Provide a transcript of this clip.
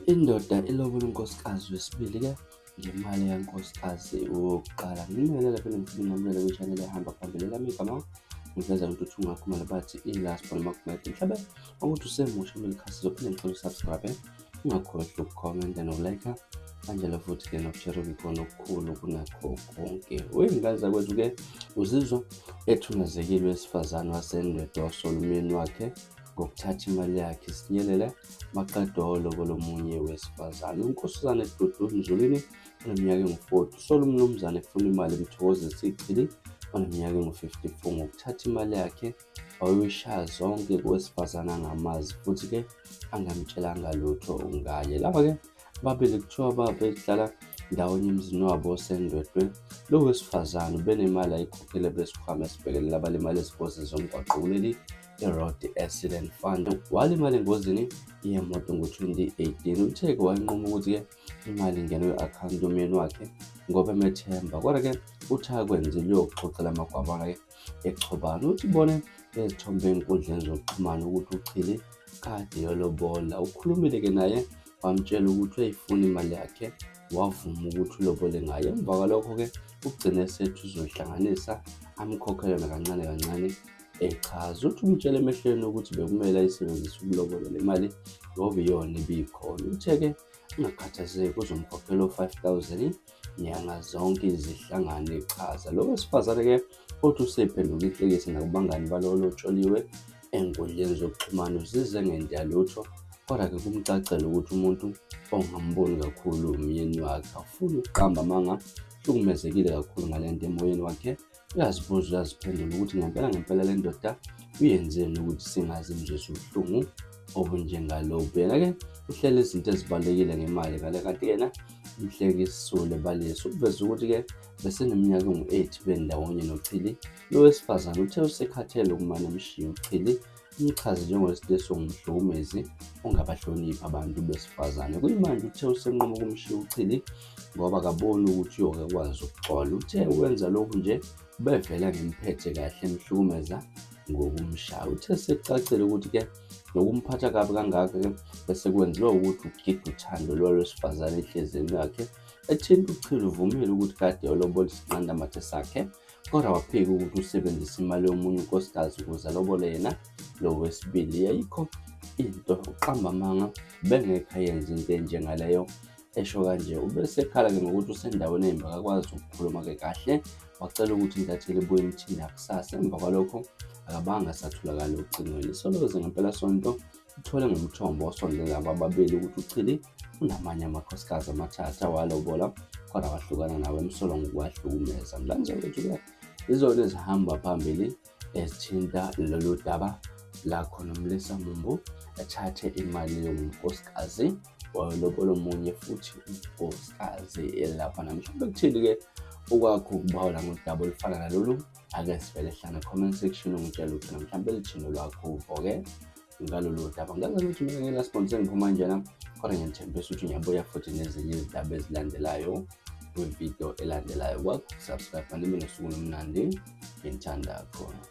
Indoda ilobola unkosikazi wesibili-ke ngemali kankosikazi wokuqala. Ngibingelele phela ngifike ngamukele kwi-channel ehamba phambili elami igama ngiveza ukuthi ungakhumala bathi i-last born Makhumede. Mhlawumbe ukuthi usemusha kuleli khasi uzophinde ngicela usubscribe, ungakhohlwa ukukhomenta nokulike kanjalo futhi-ke nokushare kukhona okukhulu kunakho konke. Wey'ngane zakwethu-ke uzizwa ethunazekile wesifazane waseNdwedwe wasola umyeni wakhe ngokuthatha imali yakhe isinyelele maqeda olobola omunye wesifazane. UNkosazana Dudu Mzulwini oneminyaka engu-40 usola umnumzane efuna imali eMthokozisi Ichili oneminyaka engu-54 ngokuthatha imali yakhe wayoyishaya zonke kowesifazane angamazi futhi-ke angamtshelanga lutho ngaye. Laba-ke ababili kuthiwa babehlala ndawonye emzini wabo oseNdwedwe. Lo wesifazane ubenemali ayikhokhele besikhwama esibhekelela abalimala ezingozini zomgwaqo kuleli i-Road Accident Fund. Walimala engozini yemoto ngo-2018. Uthe-ke wayenquma ukuthi-ke imali ingene kwi-akhawunti yomyeni wakhe ngoba emethemba. Kodwa-ke uthi akwenzile uyoxoxela amagwabana-ke echobana. Uthi ubone ngezithombe ey'nkundleni zokuxhumana ukuthi uChili kade yolobola. Ukhulumile-ke naye wamtshela ukuthi uyayifuna imali yakhe wavuma ukuthi ulobole ngaye. Emva kwalokho-ke ugcine esethi uzoyihlanganisa amkhokhele yona kancane kancane echaza. Uthi umtshele emehlweni ukuthi bekumele ayisebenzise ukulobola le mali ngoba iyona ibikhona. Uthe-ke angakhathazeki uzomkhokhela o-5 000 nyanga zonke izihlangane echaza. Lo wesifazane-ke othi usephenduka inhlekisa nakubangani balo olotsholiwe ey'nkundleni zokuxhumana uzize ngendiya lutho kodwa-ke kumcacela ukuthi umuntu ongamboni kakhulu umyeni wakhe awufuni ukuqamba amanga uhlukumezekile kakhulu ngale nto emoyeni wakhe uyazibuza uyaziphendula ukuthi ngempela ngempela le ndoda uyenzeni ukuthi singaze imzwise ubuhlungu obunjengalobu. Yena-ke uhlela izinto ezibalulekile ngemali ngale kanti yena umhleki isisulu ebalisa ukuveza ukuthi-ke beseneminyaka engu-8 bendawonye noChili. Lo wesifazane uthe usekhathele ukumane emshiye uChili umchaze njengowesilisa ongumhlukumezi ongabahloniphi abantu besifazane. Kuyimanje uthe usenquma ukumshiya uChili ngoba akaboni ukuthi uyoke akwazi ukuxola. Uthe wenza lokhu nje ubevele angemphethe kahle emhlukumeza ngokumshaya. Uthe sekucacile ukuthi-ke nokumphatha kabi kangaka-ke bese kwenziwa ukuthi ugide uthando lwalwesifazane enhliziyweni yakhe. Ethinta uChili uvumile ukuthi kade elobola isinqandamathe sakhe kodwa waphika ukuthi usebenzisa imali yomunye unkosikazi ukuze alobole yena lo wesibili. Yayikho into uqamba amanga bengekho ayenze into enjengaleyo esho kanje. Ubesekhala-ke ngokuthi usendaweni embi akakwazi ukukhuluma-ke kahle wacela ukuthi intatheli ibuye imthinda kusasa. Emva kwalokho akabanga satholakala ocingweni. Isoloze ngempelasonto ithole ngomthombo osondela kwababili ukuthi uChili unamanye amakhosikazi amathathu awalobola kodwa wahlukana nawo emsolwa ngokuwahlukumeza. Mlanje wethu-ke izona ezihamba phambili ezithinta lolu daba lakho nomlisa Mumbu ethathe imali yonkosikazi wayolobola omunye futhi unkosikazi lapha namhlanje kuthini-ke okwakho ukubawula ngodaba olufana nalolu ake sivele hlana comment section ungitshela ukuthi mhlawumbe lithini lwakho uvo-ke ngalolu daba. Ngazi ukuthi mina ngela sponsor ngiphuma njena kodwa ngiyathembisa ukuthi ngiyabuya futhi nezinye izindaba ezilandelayo kwividiyo elandelayo. Kwakho subscribe nibe nosuku olumnandi ngithanda khona.